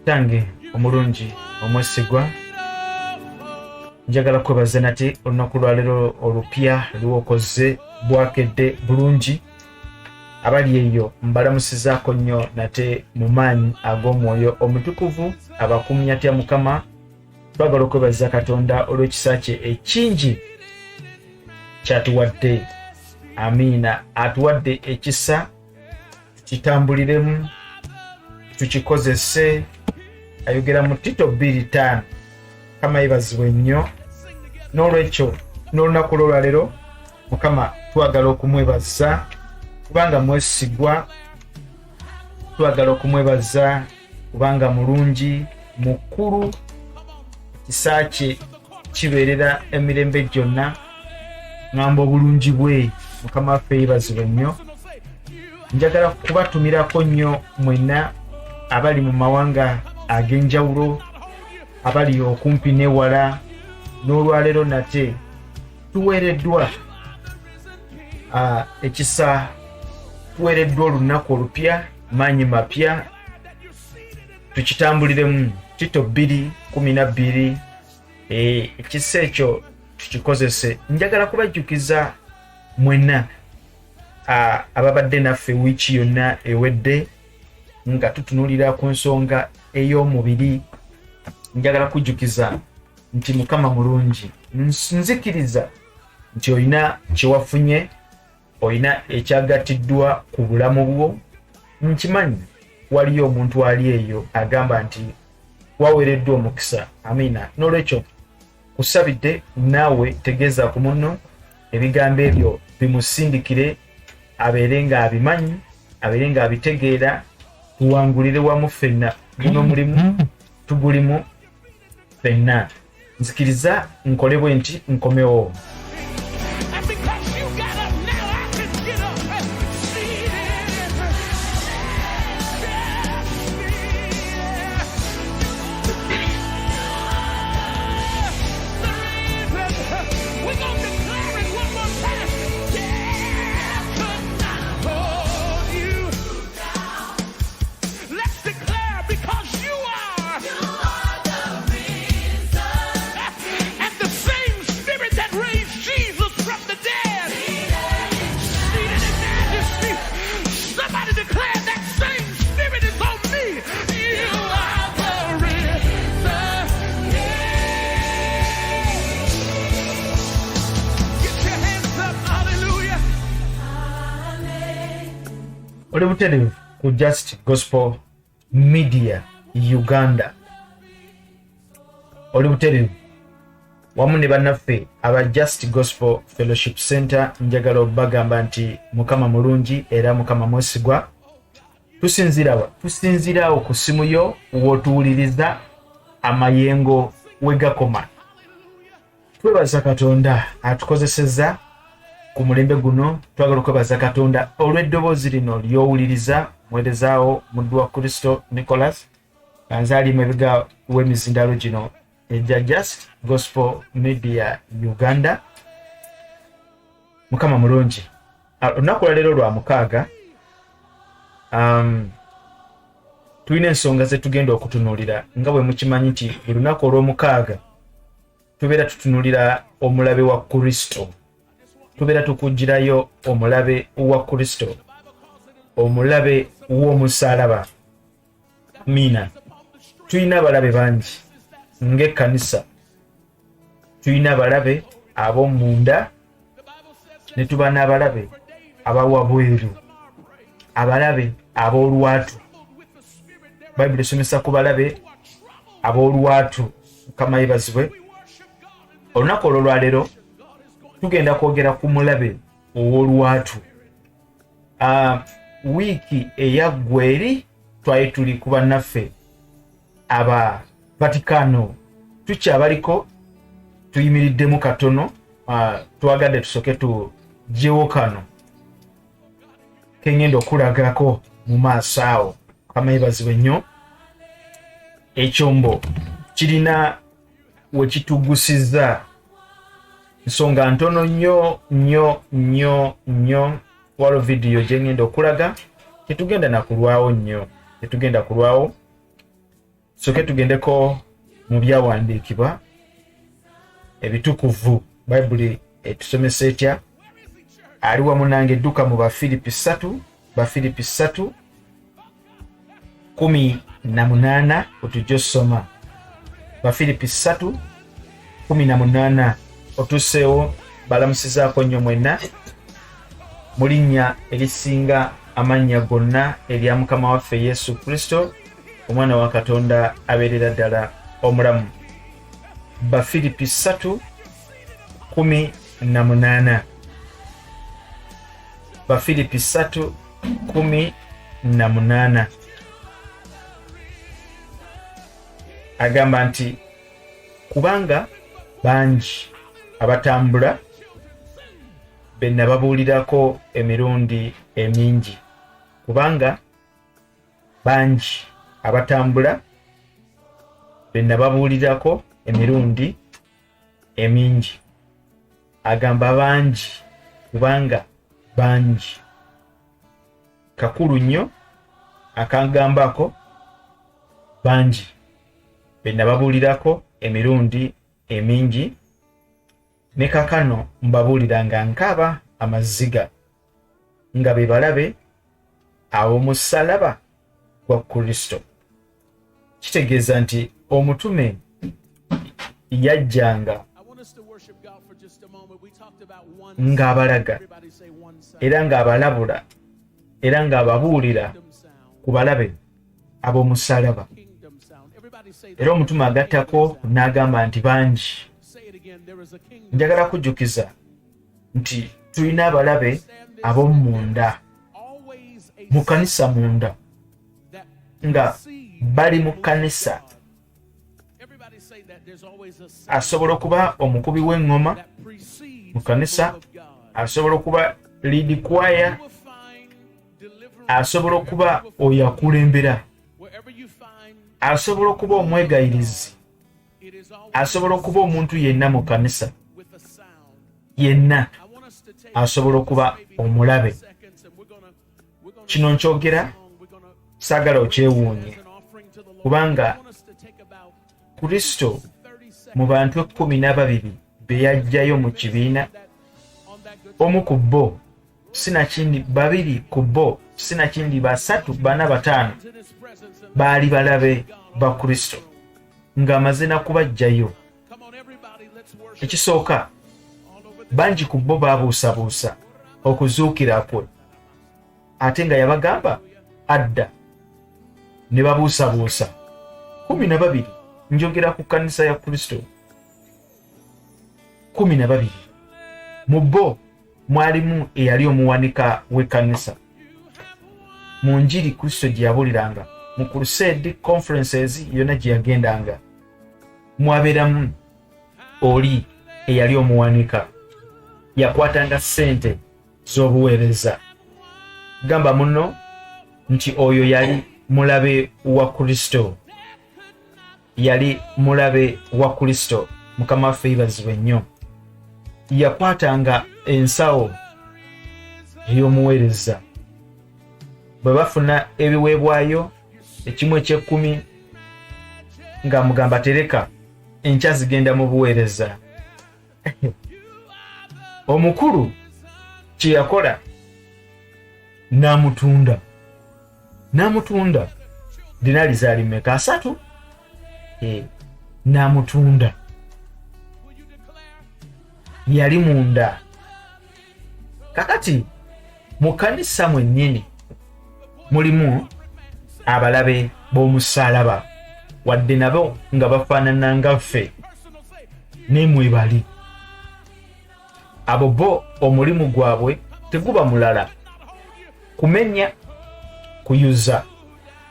Kitange omulungi omwesigwa, njagala kwebaza nate olunaku lwaleero olupya lwokoze, bwakedde bulungi. Abali eyo mbalamusizaako nnyo nate mu maanyi ag'Omwoyo Omutukuvu abakumya atya Mukama. Twagala okwebaza Katonda olw'ekisa kye ekingi kyatuwadde. Amiina. Atuwadde ekisa tukitambuliremu, tukikozese. Ayogera mu Tito 2:5. Mukama yebazibwe nnyo. N'olwekyo n'olunaku lwolwaleero Mukama twagala okumwebaza kubanga mwesigwa, twagala okumwebaza kubanga mulungi, mukulu, ekisa kye kibeerera emirembe gyonna. Ŋŋamba obulungi bwe. Mukama waffe yebazibwe nnyo. Njagala kubatumirako nnyo mwenna abali mu mawanga ag'enjawulo, abali okumpi n'ewala. N'olwaleero nate tuweereddwa ekisa, tuweereddwa olunaku olupya, maanyi mapya, tukitambuliremu. Tito 2:12. Ekisa ekyo tukikozese. Njagala kubajjukiza mwenna ababadde naffe wiiki yonna ewedde nga tutunulira ku nsonga ey'omubiri. Njagala kujjukiza nti Mukama mulungi. Nzikiriza nti olina kyewafunye, olina ekyagatiddwa ku bulamu bwo. Nkimanyi waliyo omuntu ali eyo agamba nti waweereddwa omukisa. Amiina. N'olwekyo kusabidde naawe tegeeza ku munno ebigambo ebyo, bimusindikire abeere ng'abimanyi, abeere ng'abitegeera, tuwangulire wamu ffenna. Guno omulimu tugulimu ffenna. Nzikiriza nkole bwe nti nkomewo. And because you got up now, I can get up. Seated. The reason we're gonna declare it one more time. Death could not hold you. Let's declare, because you are. And the same spirit that raised Jesus from the dead, seated in majesty. Somebody declare that same spirit is on me. You are the risen King. Get your hands up. Hallelujah. Oli butereevu ku Just Gospel Media Uganda, oli butereevu wamu ne bannaffe aba Just Gospel Fellowship Center. Njagala obagamba nti Mukama mulungi era Mukama mwesigwa. Tusinziirawa? Tusinziiraawo ku ssimu yo w'otuwuliriza, amayengo we gakoma. Twebaza Katonda atukozeseza ku mulembe guno. Twagala okwebaza Katonda olw'eddoboozi lino ly'owuliriza, muweerezaawo muddu wa Kristo Nicholas, nga nze ali mabega w'emizindalo gino egya Just Gospel Media Uganda. Mukama mulungi. Olunaku lwaleero lwa mukaaga, tulina ensonga zetugenda okutunuulira. Nga bwe mukimanyi nti buli lunaku olw'omukaaga tubeera tutunulira omulabe wa Kristo, tubeera tukugirayo omulabe wa Kristo, omulabe w'omusalaba. Amiina. Tulina abalabe bangi ng'ekkanisa. Tulina abalabe ab'omunda ne tuba n'abalabe abawabweru, abalabe ab'olwatu. Bayibuli esomesa ku balabe ab'olwatu. Mukama yebazibwe. Olunaku olwo lwaleero tugenda kwogera ku mulabe ow'olwatu. Wiiki eyaggwa eri twali tuli ku bannaffe aba Vatikano, tukyabaliko, tuyimiriddemu katono. Twagadde tusooke tugyewo kano kengenda okulagako mu maaso awo. Mukama yebazibwe nnyo. Ekyombo kirina wekitugusiza nsonga ntono nnyo nnyo nnyo nnyo. Waliwo vidiyo gyengenda okulaga, tetugenda nakulwawo nnyo, tetugenda kulwawo. Soke tugendeko mu byawandiikibwa ebitukuvu. Bayibuli etusomesa etya? Ali wamu nange dduka mu Bafiripi 3, Bafiripi 3 18 otujja osoma. Bafiripi 3 18 otuseewo. Balamusizaako nnyo mwenna mu linnya erisinga amannya gonna erya Mukama waffe Yesu Kristo, omwana wa Katonda abeerera ddala omulamu. Bafiripi 3 18, Bafiripi 3 18 agamba nti, kubanga bangi abatambula be nababuulirako emirundi emingi, kubanga bangi abatambula be nababuulirako emirundi emingi. Agamba bangi kubanga bangi. Kakulu nnyo akagambako bangi be nababuulirako emirundi emingi, ne kakano mbabuulira nga nkaaba amaziga, nga be balabe ab'omusalaba gwa Kristo. Kitegeeza nti omutume yajjanga ng'abalaga era ng'abalabula era ng'ababuulira ku balabe ab'omusalaba. Era omutume agattako n'agamba nti bangi. Njagala kujjukiza nti tulina abalabe ab'omunda mu kkanisa, munda nga bali mu kkanisa. Asobola okuba omukubi w'eŋŋoma mu kkanisa, asobola okuba lead choir, asobola okuba oyo akulembera, asobola okuba omwegayirizi, asobola okuba omuntu yenna mu kkanisa yenna, asobola okuba omulabe. Kino nkyogera saagala okyewuunye, kubanga Kristo mu bantu 12 be yajjayo mu kibiina, omu ku bo, sinakindi babiri ku bo, sinakindi basatu, bana, bataano baali balabe ba Kristo ng'amaze na kubajjayo. Ekisooka, bangi ku bo baabuusabuusa okuzuukira kwe, ate nga yabagamba adda, ne babuusabuusa. 12, njogera ku kkanisa ya Kristo, 12 mu bo mwalimu eyali omuwanika w'ekkanisa. Mu njiri Kristo gye yabuliranga, mu crusade conferences yonna gye yagendanga, mwabeeramu oli eyali omuwanika, yakwatanga ssente z'obuweereza. Gamba muno nti oyo yali mulabe wa Kristo, yali mulabe wa Kristo. Mukama waffe yibazibwe nnyo. Yakwatanga ensawo ey'omuweereza. Bwe bafuna ebiweebwayo ekimu eky'ekkumi, ng'amugamba tereka, enkya zigenda mu buweereza. Omukulu kye yakola, n'amutunda, n'amutunda dinali zaali meka? 30. N'amutunda. Yali munda. Kakati mu kkanisa mwennyini mulimu abalabe b'omusaalaba, wadde nabo nga bafaanana nga ffe, nemwebali. Abo bo omulimu gwabwe teguba mulala, kumenya kuyuza,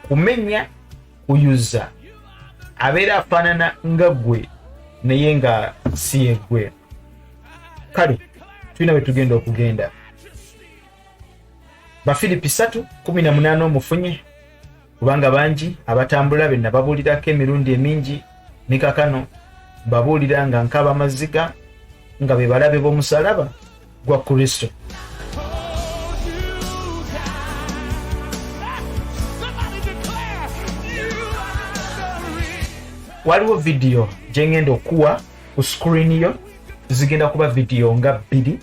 kumenya kuyuza. Abeera afaanana nga ggwe naye nga si yeggwe. Kale tulina bwe tugenda okugenda. Bafiripi 3:18 omufunye? Kubanga bangi abatambula be nababuulirako emirundi emingi, ne kakano mbabuulira nga nkaaba amaziga, nga be balabe b'omusalaba gwa Kristo. Waliwo vidiyo gye ngenda okuwa ku screen yo, zigenda kuba vidiyo nga bbiri,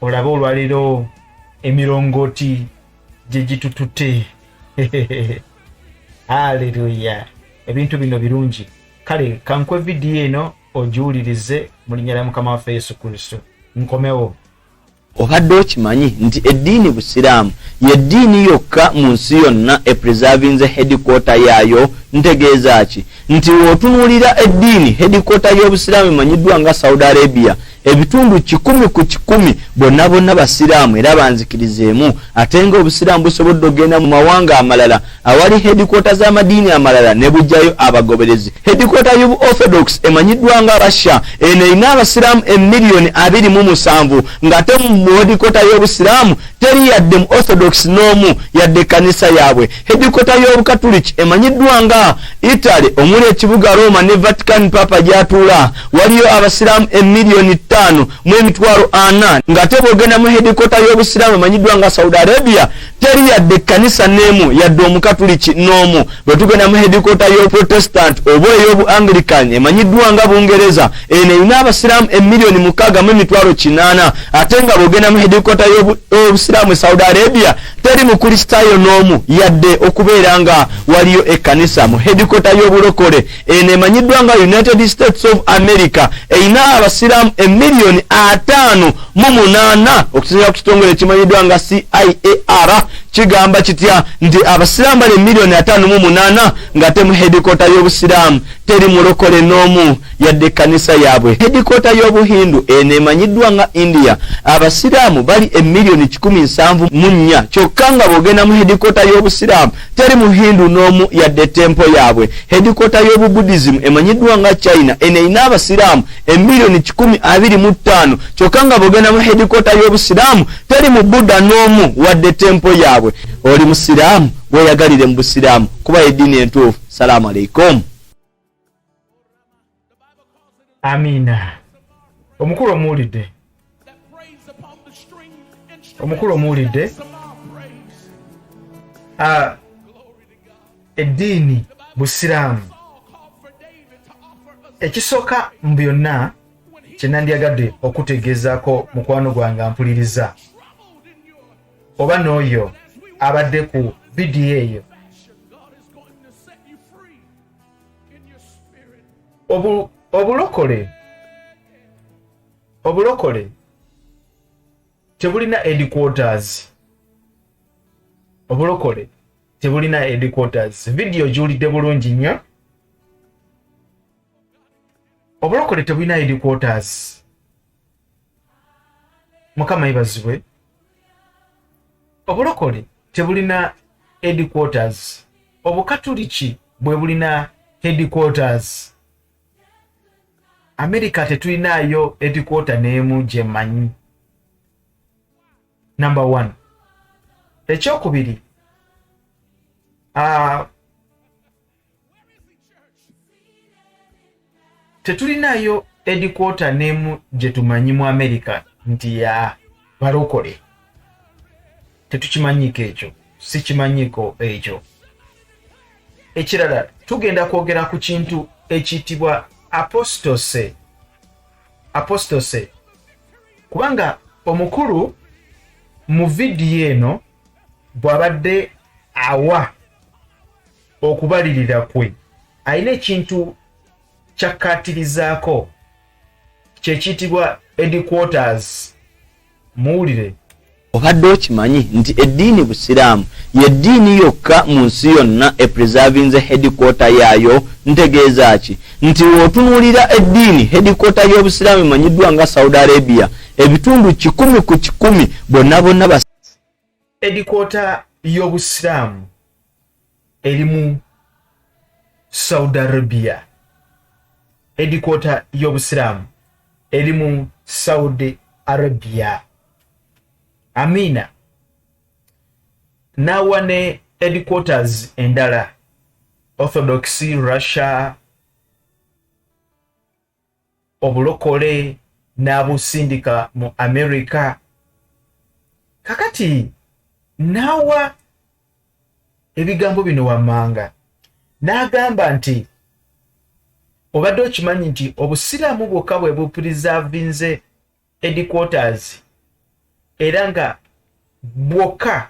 olabe olwaleero emirongooti gye gitutute. Aleluya! Ebintu bino birungi. Kale kankwe vidiyo eno ogiwulirize mu linnya lya Mukama waffe Yesu Kristo. Nkomewo. Obadde okimanyi nti eddiini Busiraamu y'eddiini yokka mu nsi yonna epreservinze headquarter yaayo? Ntegeeza ki? Nti w'otunuulira eddiini, headquarter y'Obusiraamu emanyiddwa nga Saudi Arabia, ebitundu 100% bonna bonna Basiraamu era banzikiriza emu, ate nga Obusiraamu busobodde okugenda mu mawanga amalala awali headquarter z'amadiini amalala ne bujjayo abagoberezi. Headquarter y'obu Orthodox emanyiddwa nga Russia, eno erina Abasiraamu emiliyoni 27, ng'ate mu headquarter y'Obusiraamu teri yadde mu Orthodox n'omu yadde ekkanisa yaabwe. Headquarter y'Obukatuliki emanyiddwa nga Italy, omuli ekibuga Roma ne Vatican Paapa gy'atuula, waliyo Abasiraamu emiliyoni 4,400,000, ng'ate bw'ogenda mu headquarter y'Obusiraamu emanyiddwa nga Saudi Arabia teri yadde ekkanisa n'emu yadde Omukatuliki n'omu. Bwe tugenda mu headquarter y'Obuprotestant oba ey'obu Anglican emanyiddwa nga Bungereza, eno erina Abasiraamu emiliyoni 800,000, ate nga bw'ogenda mu headquarter y'Obusiraamu e Saudi Arabia teri Mukulisitaayo n'omu yadde okubeera nga waliyo ekkanisa. Mu headquarter y'Obulokole eno emanyiddwa nga United States of America erina Abasiraamu emiliyoni 58, okusinziira ku kitongole ekimanyiddwa nga CIAR. Kigamba kitya nti Abasiraamu bali emiliyoni 58, ng'ate mu headquarter y'Obusiraamu teri mulokole n'omu yadde ekkanisa yaabwe? Headquarter y'Obuhindu eno emanyiddwa nga India, Abasiraamu bali emiliyoni 174, kyokka nga bw'ogenda mu headquarter y'Obusiraamu teri Muhindu n'omu yadde temple yaabwe. Headquarter y'Obubuddhism emanyiddwa nga China, eno erina Abasiraamu emiliyoni 125, kyokka nga bw'ogenda mu headquarter y'Obusiraamu teri mu Buddha n'omu wadde temple yaabwe. Oli Musiraamu, weeyagalire mu Busiraamu kuba eddiini entuufu. Salaamu alaikum. Amiina. Omukulu omuwulidde, omukulu omuwulidde. Eddiini Busiraamu, ekisooka mu byonna kye nandyagadde okutegeezaako mukwano gwange ampuliriza oba n'oyo abadde ku vidiyo eyo, obulokole tebulina headquarters. Obulokole tebulina headquarters. Vidiyo giwulidde bulungi nnyo. Obulokole tebulina headquarters. Mukama yebazibwe. Obulokole tebulina headquarters. Obukatuliki bwe bulina headquarters. America tetulinayo headquarter n'emu gye mmanyi, number one. Ekyokubiri, tetulinayo headquarter n'emu gye tumanyi mu America nti ya balokole. Tetukimanyiiko ekyo, sikimanyiiko ekyo. Ekirala, tugenda kwogera ku kintu ekiyitibwa apostasy. Apostasy, kubanga omukulu mu vidiyo eno bw'abadde awa okubalirira kwe, alina ekintu kyakkaatirizaako kyekiyitibwa headquarters. Muwulire. Obadde okimanyi nti eddiini Busiraamu y'eddiini yokka mu nsi yonna epreservinze headquarter yaayo? Ntegeeza ki? Nti w'otunuulira eddiini, headquarter y'Obusiraamu emanyiddwa nga Saudi Arabia, ebitundu 100% bonna bonna bas Headquarter y'Obusiraamu eri mu Saudi Arabia. Headquarter y'Obusiraamu eri mu Saudi Arabia. Amina. N'awa ne headquarters endala, Orthodox Russia, obulokole n'abusindika mu America. Kakati n'awa ebigambo bino wammanga, n'agamba nti Obadde okimanyi nti obusiraamu bwokka bwe bupurizavinze headquarters era nga bwokka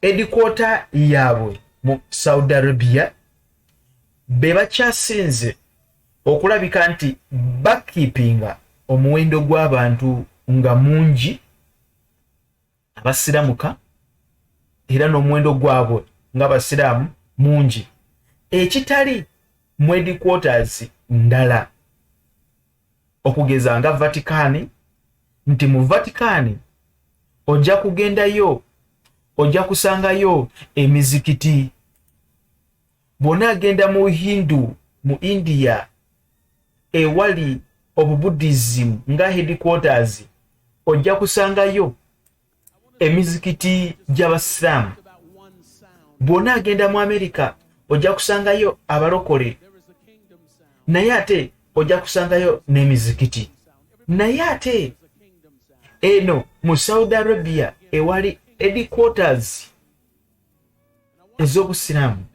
headquarter yaabwe mu Saudi Arabia be bakyasinze okulabika nti bakiipinga omuwendo gw'abantu nga mungi abasiramuka era n'omuwendo gwabwe ng'abasiraamu mungi ekitali mu headquarters ndala okugeza nga Vatican, nti mu Vatican ojja kugendayo ojja kusangayo emizikiti. Bw'onaagenda mu Hindu mu India ewali obubuddism nga headquarters ojja kusangayo emizikiti gy'abasiraamu. Bw'onaagenda mu Amerika ojja kusangayo abalokole naye ate ojja kusangayo n'emizikiti. Naye ate eno mu Saudi Arabia ewali headquarters ez'obusiraamu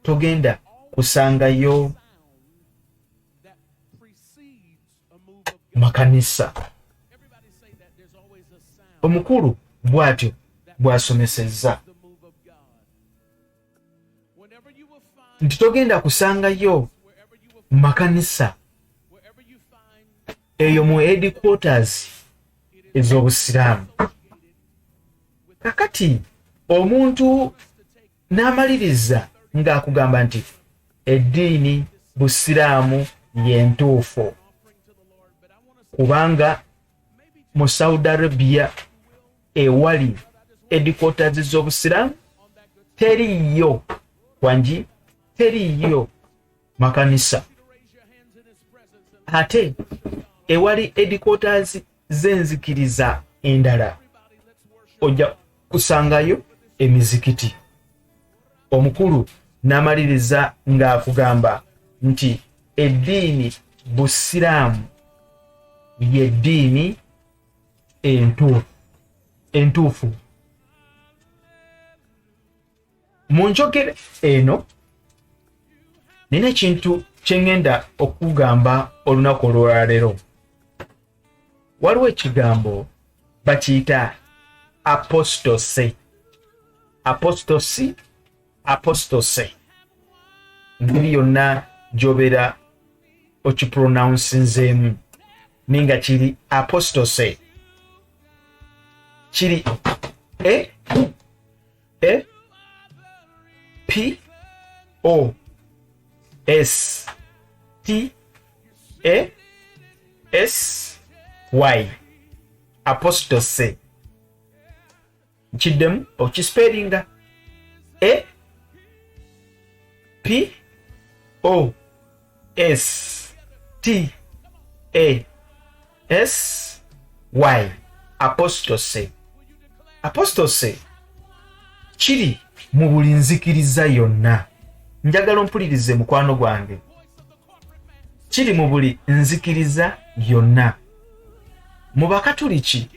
togenda kusangayo makanisa. Omukulu bw'atyo bw'asomesezza nti togenda kusangayo makanisa eyo mu headquarters ez'obusiraamu. Kakati omuntu n'amaliriza ng'akugamba nti eddiini busiraamu y'entuufu kubanga mu Saudi Arabia ewali headquarters z'obusiraamu teriiyo wangi, teriiyo makanisa, ate ewali headquarters z'enzikiriza endala ojja kusangayo emizikiti. Omukulu n'amaliriza ng'akugamba nti eddiini busiraamu y'eddiini entuufu. Mu njogera eno nina ekintu kye ŋŋenda okugamba olunaku olwaleero. Waliwo ekigambo bakiyita apostose, apostosi, apostose, engeri yonna gy'obeera okipronounsinzeemu naye nga kiri apostose, kiri e E P O S T A S Y, apostose. Nkiddemu okisiperinga A P O S T A S Y, apostose. Apostose kiri mu buli nzikiriza yonna. Njagala ompulirize mukwano gwange, kiri mu buli nzikiriza yonna. Mu bakatuliki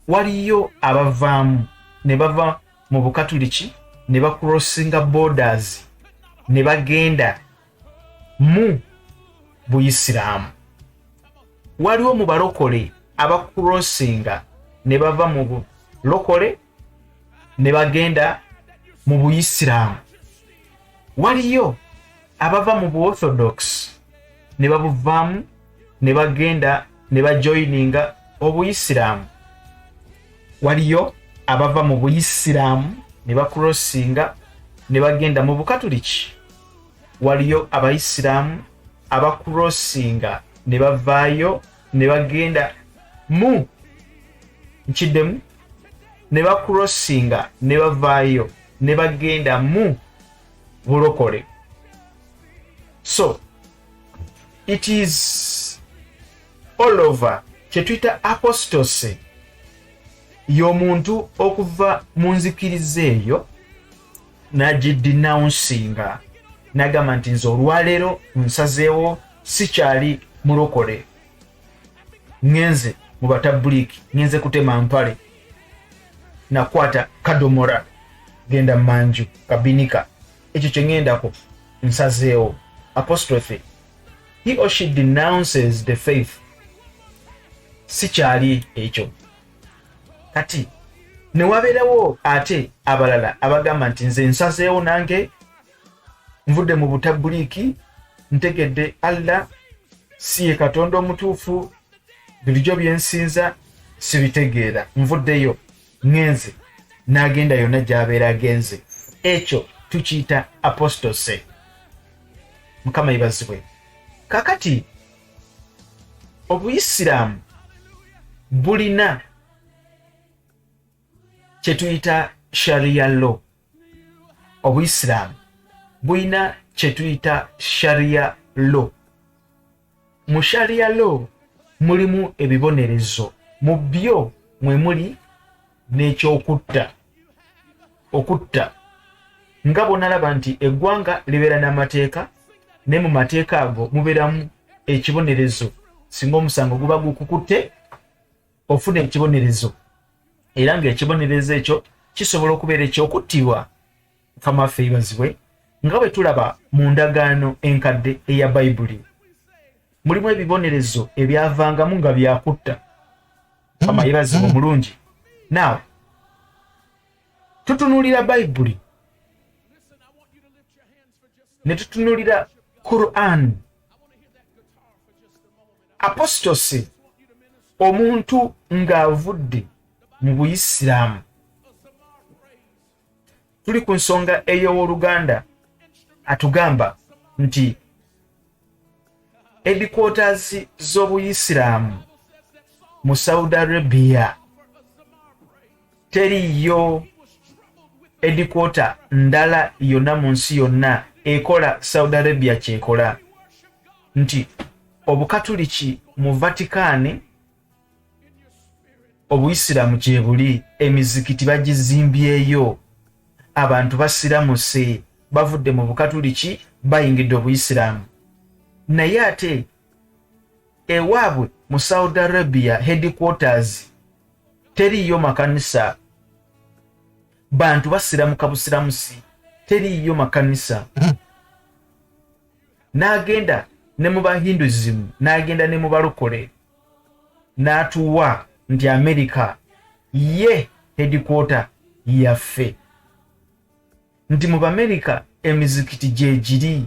waliyo abavaamu ne bava mu bukatuliki ne bakurosinga borders ne bagenda mu buyisiraamu. Waliwo mu balokole abakurosinga ne bava mu bulokole ne bagenda mu buyisiraamu. Waliyo abava mu buorthodox ne babuvaamu ne bagenda ne bajoyininga obuyisiraamu. Waliyo abava mu buyisiraamu ne bakurosinga ne bagenda mu bukatuliki. Waliyo abayisiraamu abakurosinga ne bavaayo ne bagenda mu nkiddemu ne bakurosinga ne bavaayo ne bagenda mu bulokole. So it is all over. Kye tuyita apostose y'omuntu okuva mu nzikiriza eyo n'agidenouncinga n'agamba nti nze olwaleero nsazeewo sikyali mulokole, ŋŋenze mu batabbuliiki, ŋŋenze kutema mpale, nakwata kadomora genda manju kabinika, ekyo kye ŋŋendako nsazeewo. Apostrophe, he or she denounces the faith. Si kyali ekyo. Kati ne wabeerawo ate abalala abagamba nti nze nsazeewo, nange nvudde mu butabuliiki, ntegedde Allah si ye Katonda omutuufu, bulijjo byensinza sibitegeera, nvuddeyo ŋŋenze, n'agenda yonna gy'abeera agenze. Ekyo tukiyita apostasy. Mukama yebazibwe. Kakati obuyisiraamu bulina kyetuyita Sharia law. Obuyisiraamu bulina kyetuyita Sharia law. Mu Sharia law mulimu ebibonerezo, mu byo mwe muli n'ekyokutta. Okutta, nga bwonalaba nti eggwanga libeera n'amateeka, naye mu mateeka ago mubeeramu ekibonerezo. Singa omusango guba gukukutte, ofuna ekibonerezo, era ng'ekibonerezo ekyo kisobola okubeera ekyokuttibwa. Mukama waffe yebazibwe. Nga bwe tulaba mu ndagaano enkadde eya Bayibuli, mulimu ebibonerezo ebyavangamu nga byakutta. Mukama yebazibwe omulungi. Naawe tutunuulira Bayibuli ne tutunuulira Quran. Apostasy, omuntu ng'avudde mu buyisiraamu. Tuli ku nsonga ey'owooluganda atugamba nti headquarters z'obuyisiraamu mu Saudi Arabia, teriyo headquarter ndala yonna mu nsi yonna ekola Saudi Arabia kyekola, nti obukatuliki mu Vaticani, obuyisiraamu gyebuli, emizikiti bagizimbyeyo, abantu basiramuse, bavudde mu bukatuliki bayingidde obuyisiraamu. Naye ate ewaabwe mu Saudi Arabia headquarters teriiyo makanisa, bantu basiramuka busiramusi, teriiyo makanisa. N'agenda ne mu Bahinduism, n'agenda ne mu balokole, n'atuwa nti Amerika ye headquarter yaffe, nti mu Bamerika emizikiti gyegiri,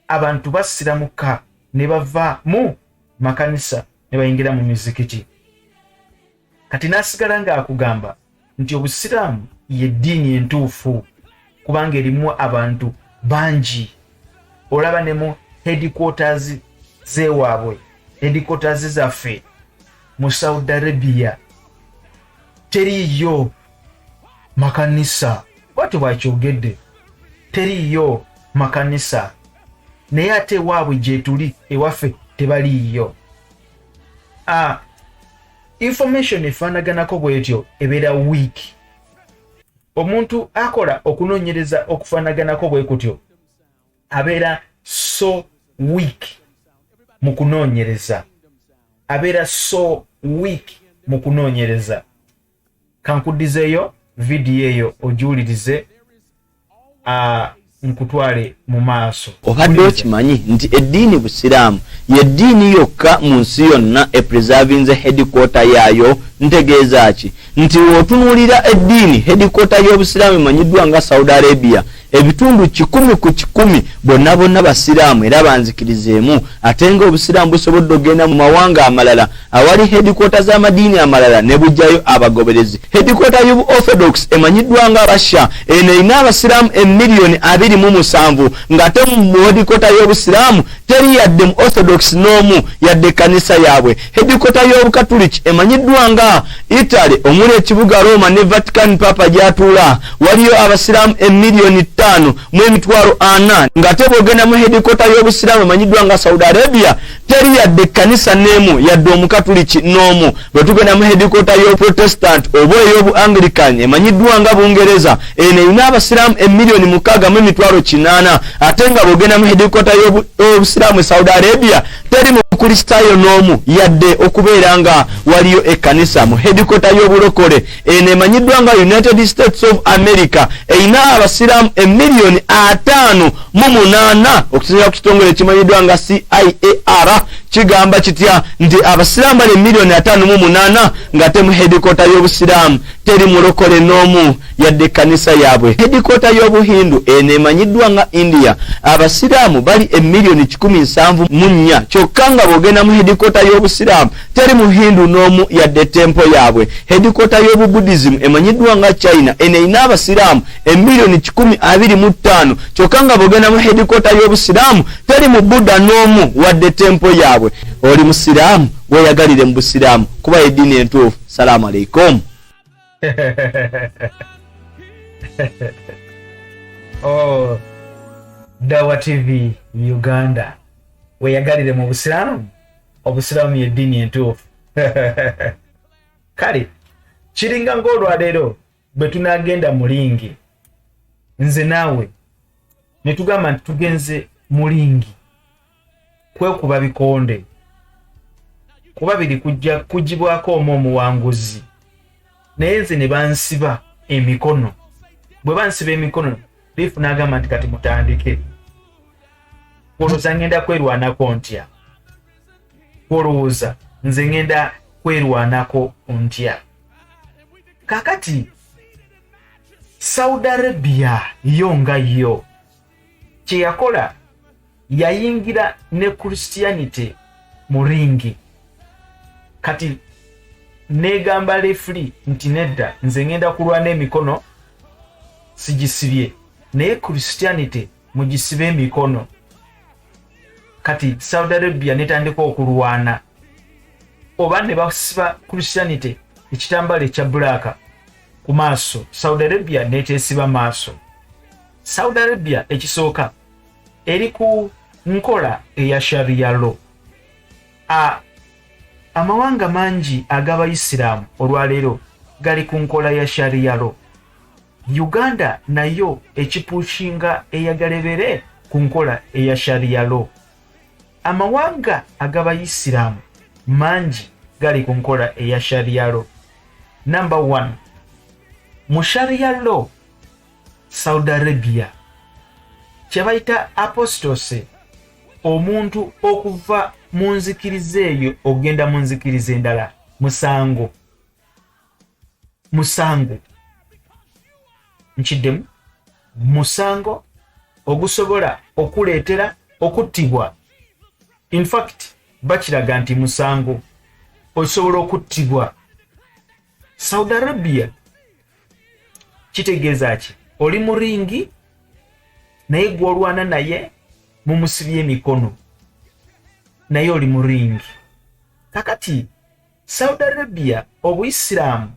abantu basiramuka ne bava mu makanisa ne bayingira mu mizikiti. Kati n'asigala ng'akugamba nti obusiraamu ye ddiini entuufu kubanga erimu abantu bangi. Olaba ne mu headquarters zewaabwe, headquarters zaffe mu Saudi Arabia teriiyo makanisa. Bwatyo bwakyogedde, teriiyo makanisa, naye ate ewaabwe gyetuli ewaffe tebaliiyo. Information efaanaganako bwetyo ebeera weak. Omuntu akola okunoonyereza okufaanaganako bwe kutyo abeera so weak mu kunoonyereza, abeera so weak mu kunoonyereza. Kankuddizeeyo vidiyo eyo ogiwulirize, nkutwale mu maaso. Obadde okimanyi nti eddiini busiraamu ye ddiini yokka mu nsi yonna epreservinze headquarter yaayo? Ntegeeza ki? Nti w'otunuulira eddiini, headquarter y'obusiraamu emanyiddwa nga Saudi Arabia, ebitundu 100% bonna bonna basiraamu era banzikirizeemu. Ate nga obusiraamu busobodde okugenda mu mawanga amalala awali headquarter z'amadiini amalala ne bujjayo abagoberezi. Headquarter y'obu Orthodox emanyiddwa nga Russia, eno erina abasiraamu emiliyoni 27, ng'ate mu headquarter y'obusiraamu teri yadde mu Orthodox n'omu, yadde ekkanisa yaabwe. Headquarter y'obukatuliki emanyiddwa nga Italy, omuli ekibuga Roma ne Vatican papa gy'atuula, waliyo abasiraamu emiliyoni 5 mu 400,000, ng'ate bw'ogenda mu headquarter y'obusiraamu emanyiddwa nga Saudi Arabia. Teri yadde ekkanisa n'emu, yadde Omukatuliki n'omu. Bwe tugenda mu hedikota y'Obuprotestant oba ey'Obu-Anglican emanyiddwa nga Bungereza, eno erina Abasiraamu emiliyoni 806 800, ate nga bw'ogenda mu hedikota y'Obusiraamu e Saudi Arabia, teri Mukristaayo n'omu yadde okubeera nga waliyo ekkanisa. Mu hedikota y'Obulokole eno emanyiddwa nga United States of America, erina Abasiraamu emiliyoni 58, okusinziira ku kitongole ekimanyiddwa nga CIAR. Kigamba kitya nti Abasiraamu bali emiliyoni 58, ng'ate mu hedikota y'Obusiraamu teri mulokole n'omu yadde ekkanisa yaabwe? Hedikota y'Obuhindu eno emanyiddwa nga India, Abasiraamu bali emiliyoni 174, kyokka nga bw'ogenda mu hedikota y'Obusiraamu teri Muhindu n'omu yadde temple yaabwe. Hedikota y'Obubuddhism emanyiddwa nga China, eno erina Abasiraamu emiliyoni 125, kyokka nga bw'ogenda mu hedikota y'Obusiraamu teri mu Buddha n'omu wadde temple yaabwe. Oli Musiraamu, weeyagalire mu Busiraamu, kuba eddiini entuufu. Salaamu aleikum. Oh, Dawa TV Uganda, weyagalire mu Busiraamu, Obusiraamu yeddiini entuufu. Kale kiringa ng'olwaleero bwe tunagenda mu ringi, nze naawe ne tugamba nti tugenze mu ringi kwekuba bikonde, kuba biri kujja kugibwako omu omuwanguzi, naye nze ne bansiba emikono. Bwe bansiba emikono, liifu n'agamba nti kati mutandike. Olowooza ngenda kwerwanako ntya? Olowooza nze ngenda kwerwanako ntya? Kakati Saudi Arabia yo nga yo kyeyakola, yayingira ne Christianity mu ringi. Kati negamba lefuli nti nedda, nze ngenda kulwana emikono sigisibye, naye Christianity mugisibe emikono. Kati Saudi Arabia netandika okulwana, oba ne basiba Christianity ekitambala ekya bulaaka ku maaso, Saudi Arabia netesiba maaso. Saudi Arabia ekisooka eri ku nkola eya Sharia law. Amawanga mangi ag'Abayisiraamu olwaleero gali ku nkola ya Sharia law. Uganda nayo ekipushinga eyagalebere ku nkola eya Sharia law. Amawanga ag'Abayisiraamu mangi gali ku nkola eya Sharia law. Number one, mu Sharia law Saudi Arabia kyebayita apostasy, omuntu okuva mu nzikiriza eyo okugenda mu nzikiriza endala, musango. Musango, nkiddemu, musango ogusobola okuleetera okuttibwa. Infact bakiraga nti musango osobola okuttibwa. Saudi Arabia kitegeeza ki? Oli mu ringi, naye gwolwana naye mumusibye emikono, naye oli mu ringi. Kakati Saudi Arabia, Obuyisiraamu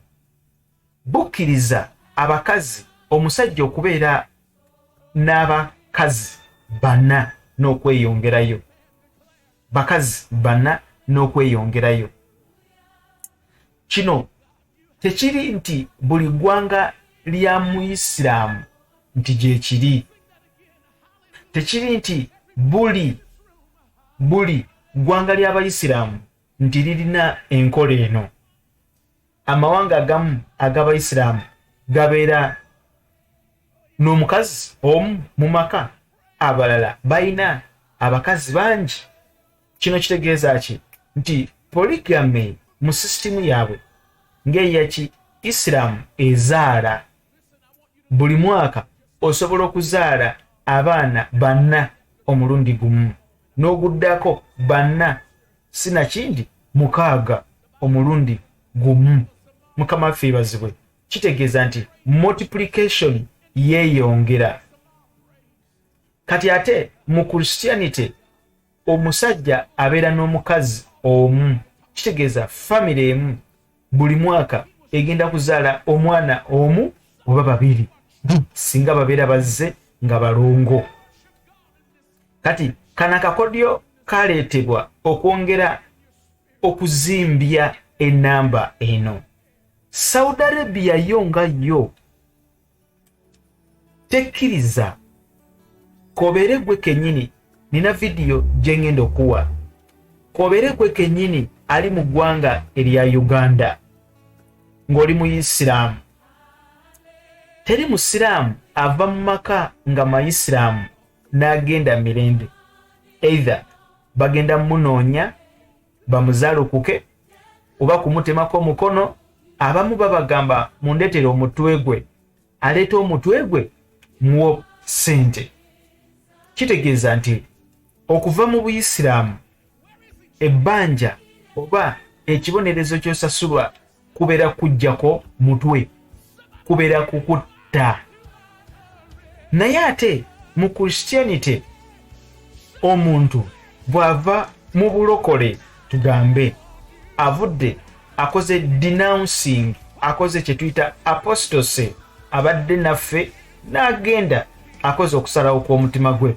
bukkiriza abakazi, omusajja okubeera n'abakazi bana n'okweyongerayo, bakazi bana n'okweyongerayo. Kino tekiri nti buli ggwanga lya Muyisiraamu nti gyekiri, tekiri nti buli ggwanga ly'Abayisiraamu nti lirina enkola eno. Amawanga agamu ag'Abayisiraamu gabeera n'omukazi omu mu maka, abalala balina abakazi bangi. Kino kitegeeza ki? Nti polygamy mu sisitimu yaabwe ng'eyaki Isiraamu ezaala buli mwaka, osobola okuzaala abaana banna omulundi gumu, n'oguddako banna, sinakindi mukaaga omulundi gumu. Mukama waffe ebazibwe. Kitegeeza nti multiplication yeeyongera. Kati ate mu Christianity omusajja abeera n'omukazi omu, kitegeeza famire emu buli mwaka egenda kuzaala omwana omu oba babiri, singa babeera bazze nga balongo. Kati kano akakodyo. Kaleetebwa okwongera okuzimbya enamba eno. Saudi Arabia yo nga yo tekkiriza kobeere gwe kennyini. Nina vidiyo gye ngenda okuwa. Kobeere gwe kennyini ali mu ggwanga erya Uganda ng'oli muyisiraamu, teri musiraamu ava mu maka nga mayisiraamu n'agenda mirembe. Either bagenda munoonya bamuzaalukuke oba kumutemako omukono. Abamu babagamba, "Mundeetere omutwe gwe." Aleeta omutwe gwe, muwo ssente. Kitegeeza nti okuva mu buyisiraamu, ebbanja oba ekibonerezo ky'osasulwa kubeera kujjako mutwe, kubeera kukutta. Naye ate mu Christianity, omuntu bw'ava mu bulokole, tugambe avudde akoze denouncing, akoze kye tuyita apostasy, abadde naffe n'agenda, akoze okusalawo kw'omutima gwe,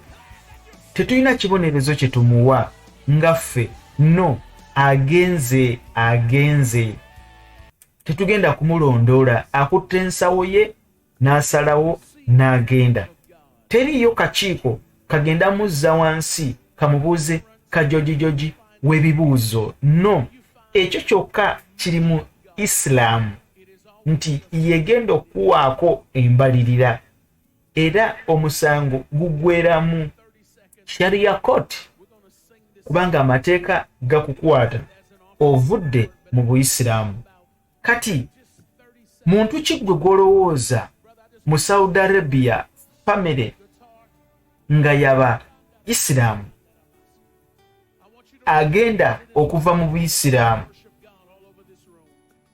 tetulina kibonerezo kye tumuwa nga ffe. No, agenze, agenze, tetugenda kumulondoola. Akutta ensawo ye n'asalawo n'agenda. Teriiyo kakiiko kagenda muzza wansi kamubuuze kajojijoji w'ebibuuzo. No, ekyo kyokka kiri mu Isilaamu nti yegenda okuwaako embalirira, era omusango gugweramu Sharia court, kubanga amateeka gakukwata, ovudde mu buyisiraamu. Kati muntu ki gwe gw'olowooza mu Saudi Arabia, family nga yaba isiraamu, agenda okuva mu buyisiraamu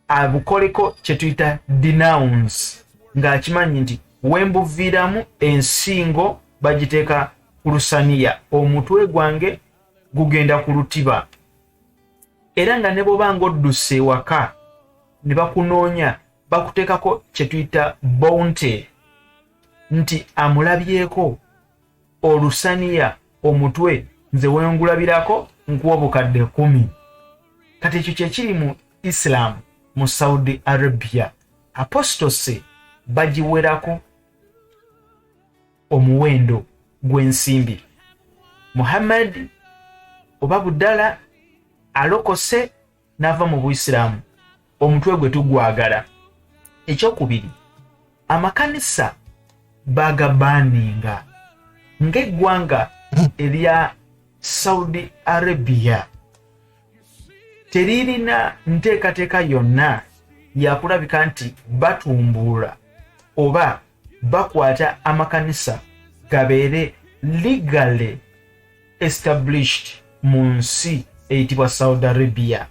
abukoleko kye tuyita denounce, ng'akimanyi nti wembuviiramu ensingo bagiteeka ku lusaniya, omutwe gwange gugenda ku lutiba, era nga ne bw'oba ng'odduse ewaka ne bakunoonya, bakuteekako kye tuyita bounty, nti amulabyeko olusaniya omutwe nze wengulabirako nkuwa 10,000? Kati ekyo kyekiri mu Islam mu Saudi Arabia. Apostasy bagiwerako omuwendo gw'ensimbi. Muhammad oba Budala alokose n'ava mu buyisiraamu, omutwe gwe tugwagala. Ekyokubiri, amakanisa bagabaninga ng'eggwanga erya Saudi Arabia teririna nteekateeka yonna yakulabika nti batumbuula oba bakwata amakanisa gabeere legally established mu nsi eyitibwa Saudi Arabia,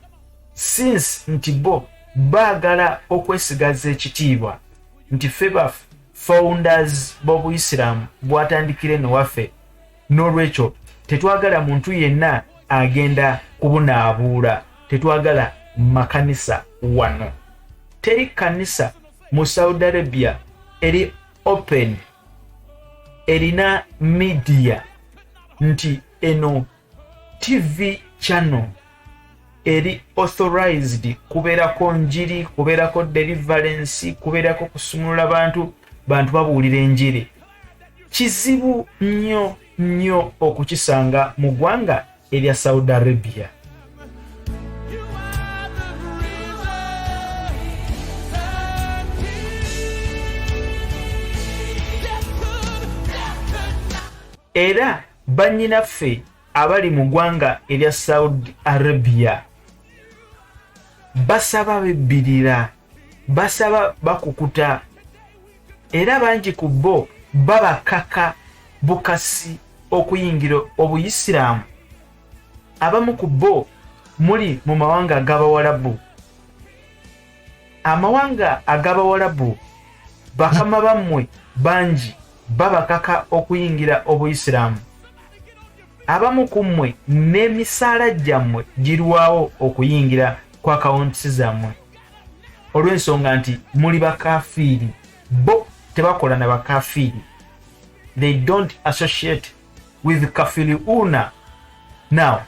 since nti bo baagala okwesigaza ekitiibwa nti ffe ba founders b'obuyisiraamu bwatandikira eno waffe, n'olwekyo tetwagala muntu yenna agenda kubunaabuula, tetwagala makanisa wano. Teri kanisa mu Saudi Arabia eri open, erina media nti eno TV channel eri authorized kubeerako njiri, kubeerako deliverance, kubeerako kusumulula bantu, bantu babuulira enjiri. Kizibu nnyo nnyo okukisanga mu ggwanga erya Saudi Arabia. You are the risen King. Death could not Era bannyinaffe abali mu ggwanga erya Saudi Arabia basaba bebbirira, basaba bakukuta, era bangi ku bo babakaka bukasi okuyingira obuyisiraamu. Abamu ku bo muli mu mawanga ag'Abawalabu. Amawanga ag'Abawalabu, bakama bammwe bangi babakaka okuyingira obuyisiraamu. Abamu ku mmwe n'emisaala gyammwe girwawo okuyingira ku akawunti zammwe olw'ensonga nti muli bakafiiri. Bo tebakola na bakafiiri, they don't associate with kafiriuna. Now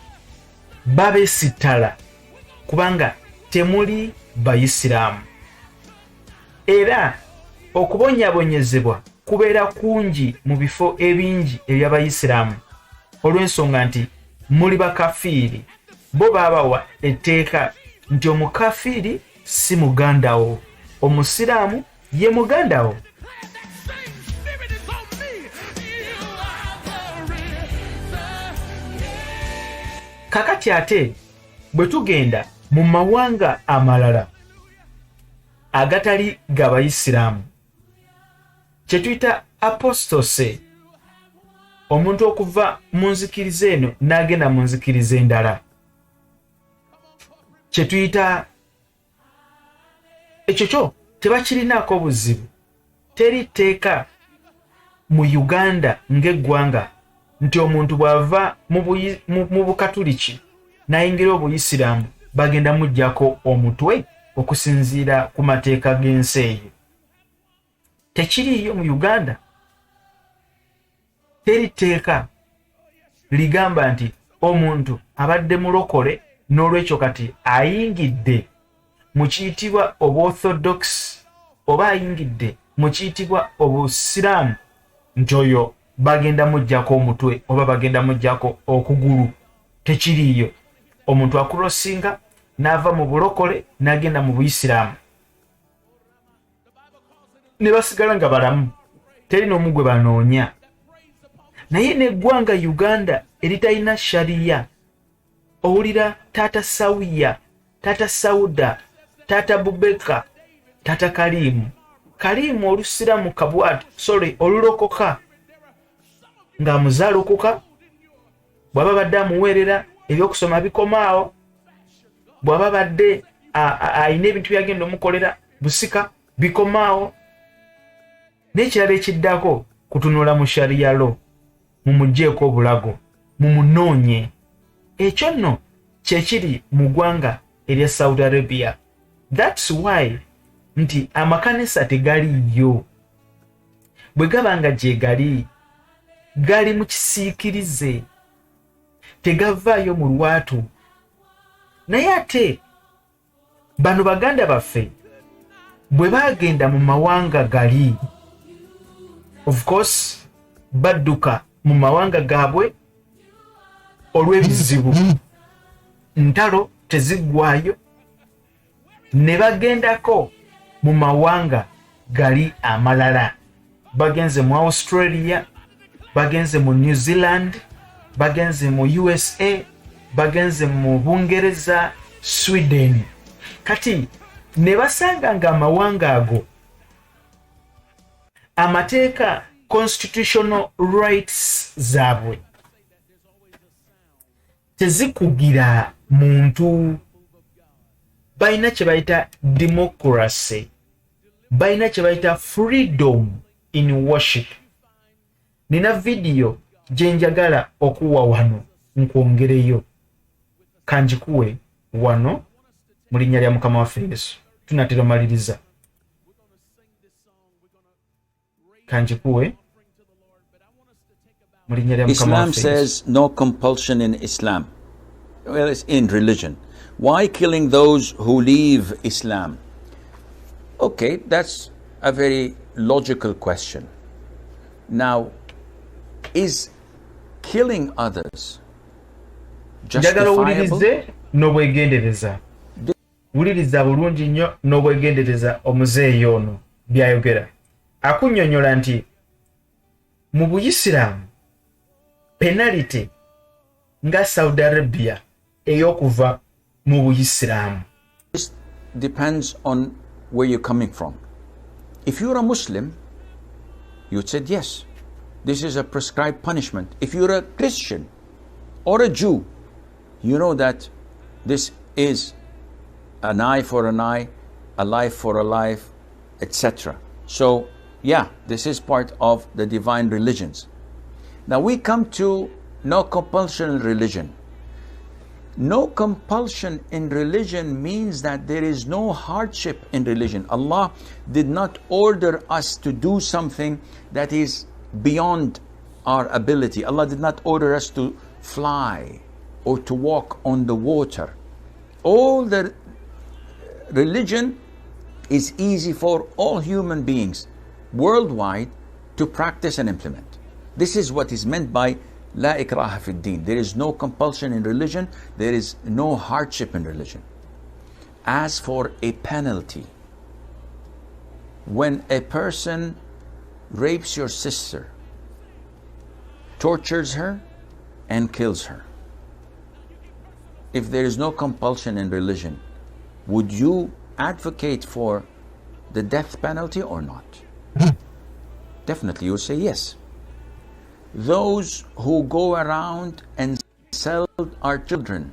babesittala kubanga temuli bayisiraamu, era okubonyabonyezebwa kubeera kungi mu bifo ebingi eby'abayisiraamu olw'ensonga nti muli bakafiiri. Bo baabawa etteeka nti omukafiiri si muganda wo, omusiraamu ye muganda wo. Kakati ate bwe tugenda mu mawanga amalala agatali ga bayisiraamu, kye tuyita apostose, omuntu okuva mu nzikiriza eno n'agenda mu nzikiriza endala, kye tuyita ekyo kyo tebakirinaako buzibu. Teri tteeka mu Uganda ng'eggwanga nti omuntu bw'ava mu Bukatuliki n'ayingira Obuyisiraamu bagenda muggyako omutwe okusinziira ku mateeka g'ensi eyo. Tekiriiyo mu Uganda. Teri tteeka ligamba nti omuntu abadde mulokole n'olwekyo kati ayingidde mu kiyitibwa obuorthodox oba ayingidde mu kiyitibwa obusiraamu nti oyo bagenda muggyako omutwe oba bagenda muggyako okugulu. Tekiriiyo. Omuntu akurosinga n'ava mu bulokole n'agenda mu buyisiraamu ne basigala nga balamu, teri n'omu gwe banoonya. Naye n'eggwanga Uganda eritalina shariya, owulira taata Sawiya, taata Sauda, taata Bubeka, taata Kaliimu. Kaliimu olusiramu kabwat, sorry, olulokoka ng'amuzaalukuka, bw'aba badde amuweerera ebyokusoma bikomaawo, bw'aba badde alina ebintu byagenda omukolera busika bikomaawo. N'ekirala ekiddako kutunula mu sharia law, mumugyeeko obulago, mumunoonye. Ekyo nno kyekiri mu ggwanga erya Saudi Arabia. That's why nti amakanisa tegaliiyo. Bwe gaba nga gyegali, gali mu kisiikirize, tegavaayo mu lwatu. Naye ate bano baganda baffe bwe baagenda mu mawanga gali, of course badduka mu mawanga gaabwe olw'ebizibu, ntalo teziggwayo, ne bagendako mu mawanga gali amalala. Bagenze mu Australia, bagenze mu New Zealand, bagenze mu USA, bagenze mu Bungereza, Sweden. Kati ne basanga nga amawanga ago amateeka, constitutional rights zaabwe tezikugira muntu. Balina kye bayita democracy, balina kye bayita freedom in worship. Nina vidiyo gye njagala okuwa wano, nkwongereyo, kanjikuwe wano mu linnya lya Mukama waffe Yesu. Tunatera omaliriza, kanjikuwe mu linnya lya Mukama Islam waffe Yesu. says no compulsion in Islam. Well, it's in religion. Why killing those who leave Islam? Okay, that's a very logical question. Now, is killing others Njagala justifiable? owulirize n'obwegendereza. Wuliriza bulungi nnyo n'obwegendereza omuzeeyi ono by'ayogera. Akunnyonnyola nti mu Buyisiraamu penalty nga Saudi Arabia ey'okuva mu Buyisiraamu. This depends on where you're coming from. If you're a Muslim, you'd say yes, this is a prescribed punishment. If you're a Christian or a Jew, you know that this is an eye for an eye, a life for a life, etc. So, yeah, this is part of the divine religions. Now we come to no compulsion in religion. No compulsion in religion means that there is no hardship in religion. Allah did not order us to do something that is beyond our ability. Allah did not order us to fly. or to walk on the water. All the religion is easy for all human beings worldwide to practice and implement. This is what is meant by La ikraha fi din. There is no compulsion in religion, there is no hardship in religion. As for a penalty, when a person rapes your sister, tortures her, and kills her, if there is no compulsion in religion, would you advocate for the death penalty or not? Definitely, you would say yes. Those who go around and sell our children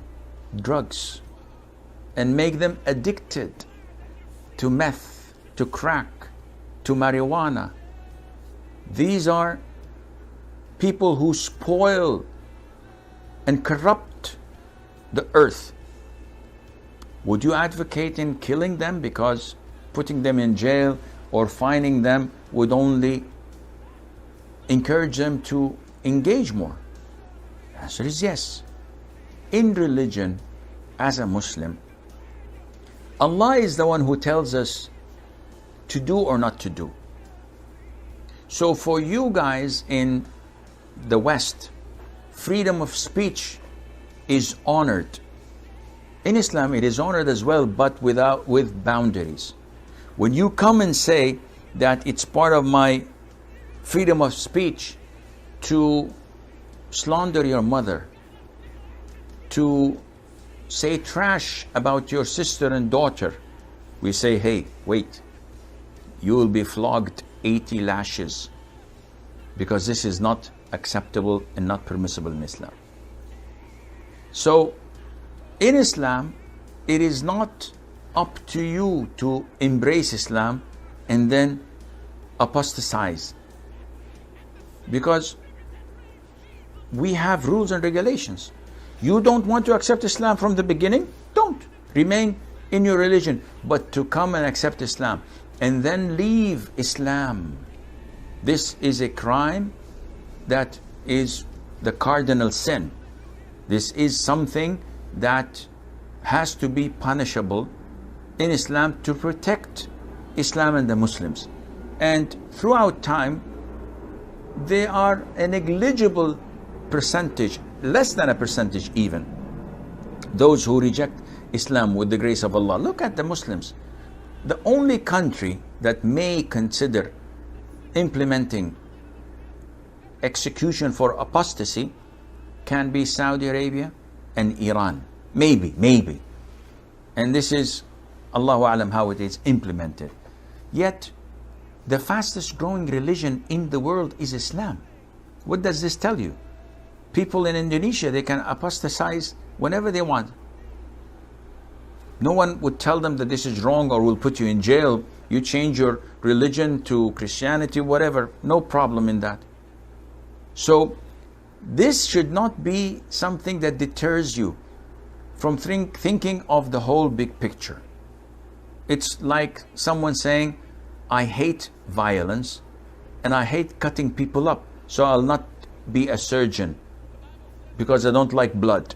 drugs and make them addicted to meth, to crack, to marijuana, these are people who spoil and corrupt the earth. Would you advocate in killing them because putting them in jail or fining them would only encourage them to engage more? The answer is yes. In religion, as a Muslim, Allah is the one who tells us to do or not to do. So for you guys in the West, freedom of speech is honored. In Islam, it is honored as well, but with boundaries. When you come and say that it's part of my freedom of speech to slander your mother, to say trash about your sister and daughter, we say, hey, wait, you will be flogged 80 lashes because this is not acceptable and not permissible in Islam. So, in Islam, it is not up to you to embrace Islam and then apostatize, because we have rules and regulations. You don't want to accept Islam from the beginning? Don't. Remain in your religion. But to come and accept Islam and then leave Islam, this is a crime that is the cardinal sin. This is something that has to be punishable in Islam to protect Islam and the Muslims. And throughout time, they are a negligible percentage, less than a percentage even, those who reject Islam with the grace of Allah. Look at the Muslims. The only country that may consider implementing execution for apostasy can be Saudi Arabia and Iran. Maybe, maybe. And this is, Allahu A'lam, how it is implemented. Yet, the fastest growing religion in the world is Islam. What does this tell you? People in Indonesia, they can apostatize whenever they want. No one would tell them that this is wrong or will put you in jail. You change your religion to Christianity, whatever. No problem in that. So, this should not be something that deters you from thinking of the whole big picture. It's like someone saying, I hate violence and I hate cutting people up, so I'll not be a surgeon because I don't like blood.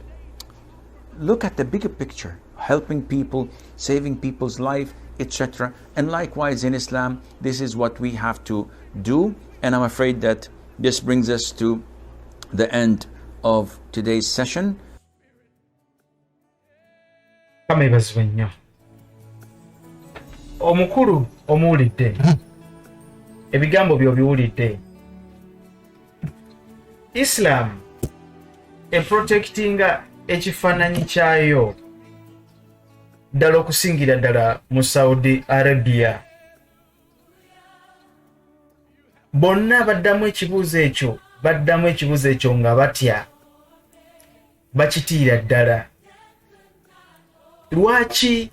Look at the bigger picture, helping people, saving people's life, etc. And likewise in Islam, this is what we have to do. And I'm afraid that this brings us to the end of today's session. Mukama yeebazibwe nnyo. Omukulu omuwulidde, ebigambo bye obiwulidde. Islam eprotectinga ekifaananyi kyayo ddala okusingira ddala mu Saudi Arabia. Bonna baddamu ekibuuzo ekyo, baddamu ekibuuzo ekyo nga batya, bakitiira ddala. Lwaki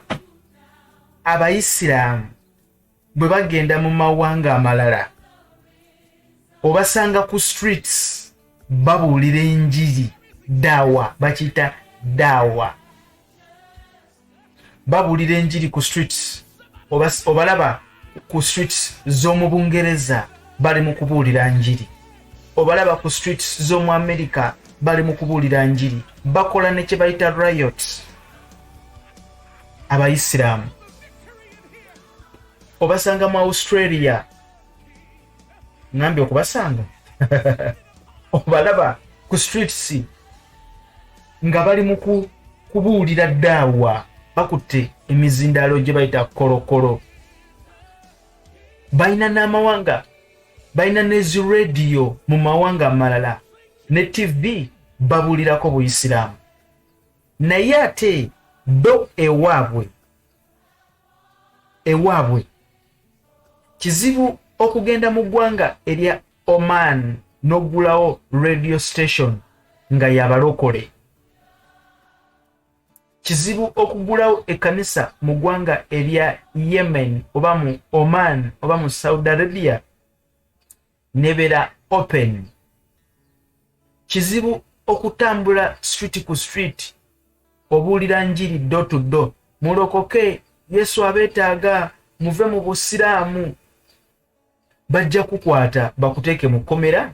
Abayisiraamu bwe bagenda mu mawanga amalala obasanga ku streets babuulira enjiri, daawa, bakiyita daawa, babuulira enjiri ku streets, obalaba ku streets z'omu Bungereza bali mu kubuulira njiri, obalaba ku streets z'omu America Bali mu kubuulira njiri, bakola ne kye bayita riot. Abayisiraamu obasanga mu Australia, ngambye okubasanga, obalaba ku streets nga bali mu kubuulira daawa, bakutte emizindaalo gye bayita kolokolo. Balina n'amawanga, balina ne zi rediyo mu mawanga amalala ne TV, babuulirako buyisiraamu. Naye ate bo ewaabwe kizibu okugenda mu ggwanga erya Oman n'oggulawo radio station nga yabalokole. Kizibu okugulawo ekkanisa mu ggwanga erya Yemen oba mu Oman oba mu Saudi Arabia nebeera open. Kizibu okutambula street ku street obuulira njiri door to door, "Mulokoke, Yesu abeetaaga, muve mu busiraamu." Bajja kukwata, bakuteeke mu kkomera,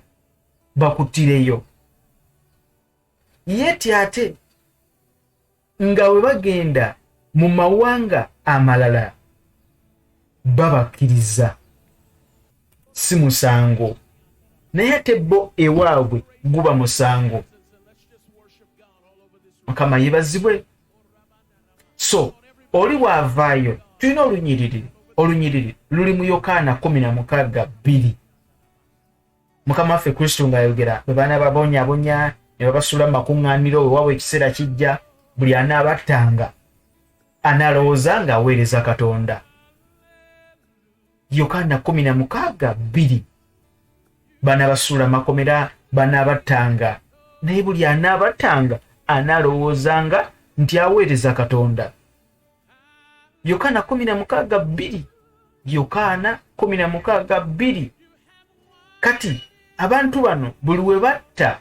bakuttireyo. Yeti ate nga bwe bagenda mu mawanga amalala babakkiriza, si musango, naye ate bo ewaabwe guba musango. Mukama yebazibwe. So oli bw'avaayo, tulina olunyiriri, olunyiriri luli mu Yokaana 16:2. Mukama waffe Kristo ng'ayogera, bwe baana babonyabonya ne babasuula mu makuŋŋaaniro, wewaabwe ekiseera kijja buli anaabattanga anaalowooza ng'aweereza Katonda. Yokaana 16:2. Banabasuula makomera, banaabattanga, naye buli anaabattanga anaalowoozanga nti aweereza Katonda. Yokaana 16:2, Yokaana 16:2. Kati abantu bano buli we batta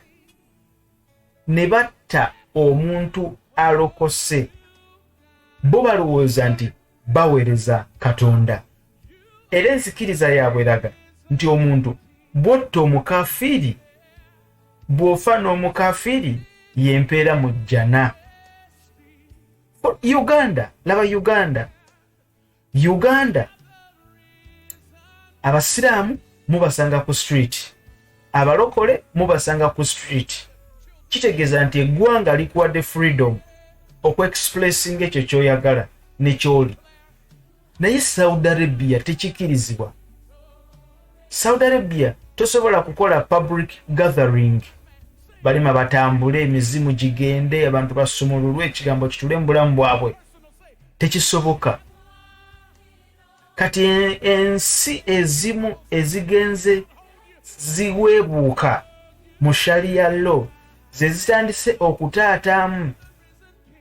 ne batta omuntu alokose, bo balowooza nti baweereza Katonda. Era enzikiriza yaabwe eraga nti omuntu bw'otta omukafiiri, bw'ofa n'omukafiiri, yempeera mu jjana. Uganda, laba Uganda. Uganda abasiraamu mubasanga ku street, abalokole mubasanga ku street. Kitegeeza nti eggwanga likuwadde freedom okuexpressinga ekyo kyoyagala nekyoli. Naye Saudi Arabia tekikirizibwa. Saudi Arabia tosobola kukola public gathering, balima batambule, emizimu gigende, abantu basumululwe, ekigambo kitule mu bulamu bwabwe. Tekisoboka. Kati ensi ezimu ezigenze ziweebuuka mu sharia law ze zitandise okutaataamu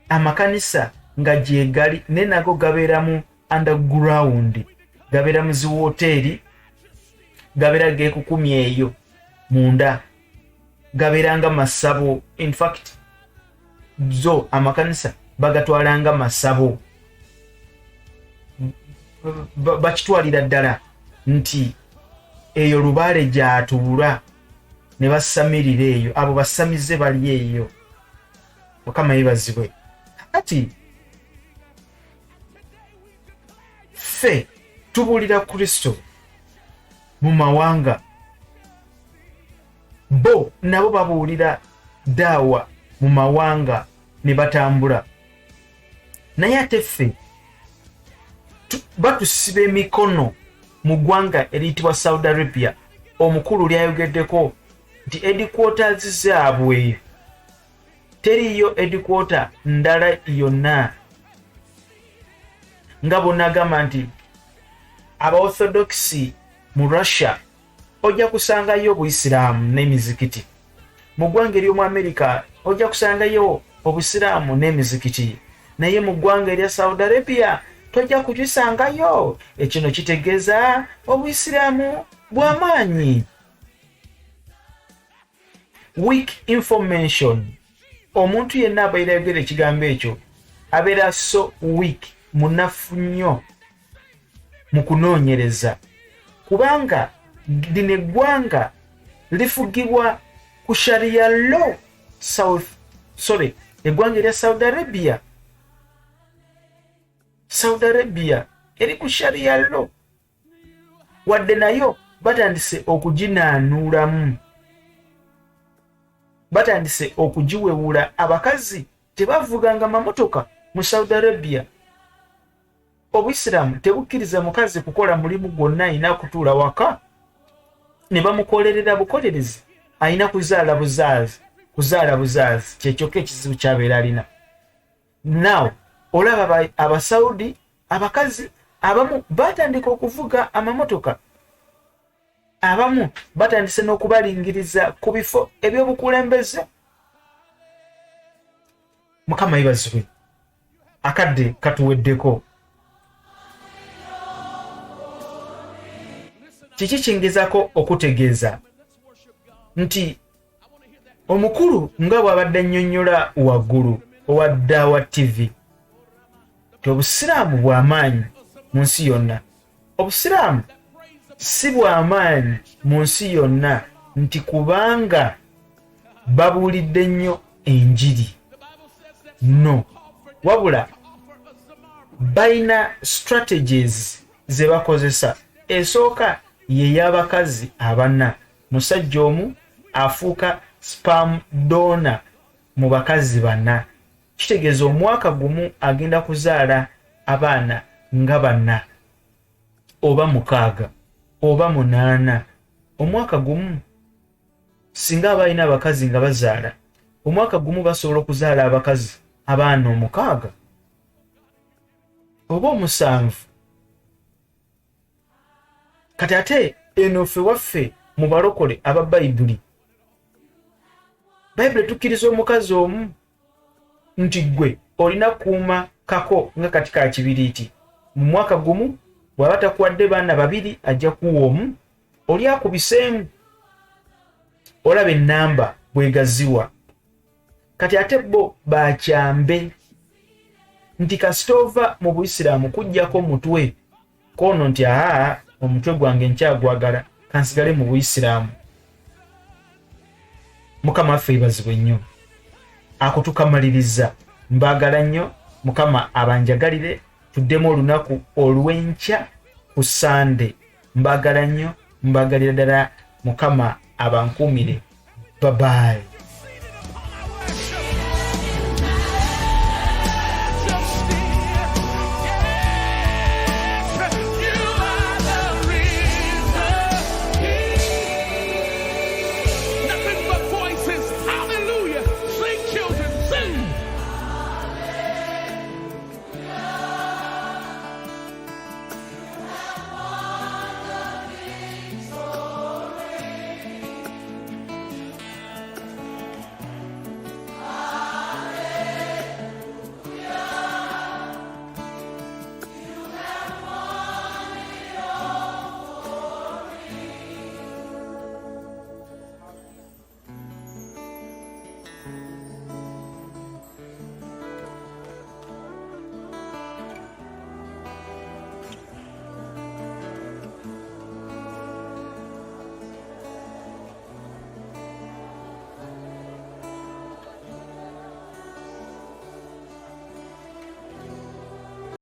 amakanisa nga gyegali, naye nago gabeera mu underground, gabeera mu ziwoteeri, gabeera geekukumya eyo munda, gabeera nga masabo. Infact zo amakanisa bagatwala nga masabo, bakitwalira ddala nti eyo lubaale gyatuula ne basamirira eyo, abo basamize bali eyo. Mukama yebazibwe. Kati ffe tubuulira Kristo mu mawanga, bo nabo babuulira daawa mu mawanga ne batambula. Naye ate ffe batusiba emikono mu ggwanga eriyitibwa Saudi Arabia. Omukulu lyayogeddeko nti headquarters zaabwe teriiyo headquarter ndala yonna, nga bonnagamba nti abaorthodoxi mu Russia ojja kusangayo obuyisiraamu n'emizikiti, mu ggwanga ery'omu Amerika ojja kusangayo obusiraamu n'emizikiti, naye mu ggwanga erya Saudi Arabia tojja kugisangayo. Ekino kitegeeza obuyisiraamu bw'amaanyi. Weak information. Omuntu yenna abeera ayogera ekigambo ekyo abeera so weak, munafu nnyo mu kunoonyereza, kubanga lino eggwanga lifugibwa ku sharia law. South, sorry, eggwanga erya Saudi Arabia. Saudi Arabia eri ku sharia law, wadde nayo batandise okuginaanuulamu, batandise okugiwewula. Abakazi tebavuganga mamotoka mu Saudi Arabia. Obuyisiraamu tebukkiriza mukazi kukola mulimu gwonna, alina kutuula waka ne bamukolerera bukolerezi, alina kuzaala buzaazi, kuzaala buzaazi, kyekyokka ekizibu kyabeera alina. Now olaba Abasaudi abakazi abamu batandika okuvuga amamotoka, abamu batandise n'okubalingiriza ku bifo ebyobukulembeze. Mukama yebazibwe, akadde katuweddeko. Kiki kingezako okutegeeza nti omukulu nga bw'abadde annyonnyola waggulu owa Daawa TV nti Obusiraamu bw'amaanyi mu nsi yonna. Obusiraamu si bw'amaanyi mu nsi yonna nti kubanga babuulidde nnyo enjiri, no, wabula balina strategies ze bakozesa. Esooka ye y'abakazi abana, musajja omu afuuka sperm donor mu bakazi bana, kitegeeza omwaka gumu agenda kuzaala abaana nga bana oba mukaaga oba munaana omwaka gumu. Singa aba alina abakazi nga bazaala omwaka gumu, basobola okuzaala abakazi abaana omukaaga oba omusanvu. Kati ate eno ffe waffe mu balokole aba Bayibuli, Bayibuli etukkiriza omukazi omu nti ggwe olina kuuma kako nga kati ka kibiriiti, mu mwaka gumu bw'aba takuwadde baana babiri ajja kuwa omu, oli akubiseemu. Olaba ennamba bwegaziwa. Kati ate bo bakyambe nti kasita ova mu Buisiraamu kujjako mutwe koono nti aa omutwe gwange nkyagwagala, kansigale mu Buisiraamu. Mukama waffe yebazibwe nnyo, akutukamaliriza. Mbaagala nnyo, Mukama abanjagalire. Tuddemu olunaku olw'enkya ku Sande. Mbaagala nnyo, mbagalira ddala, Mukama abankuumire. Babayi.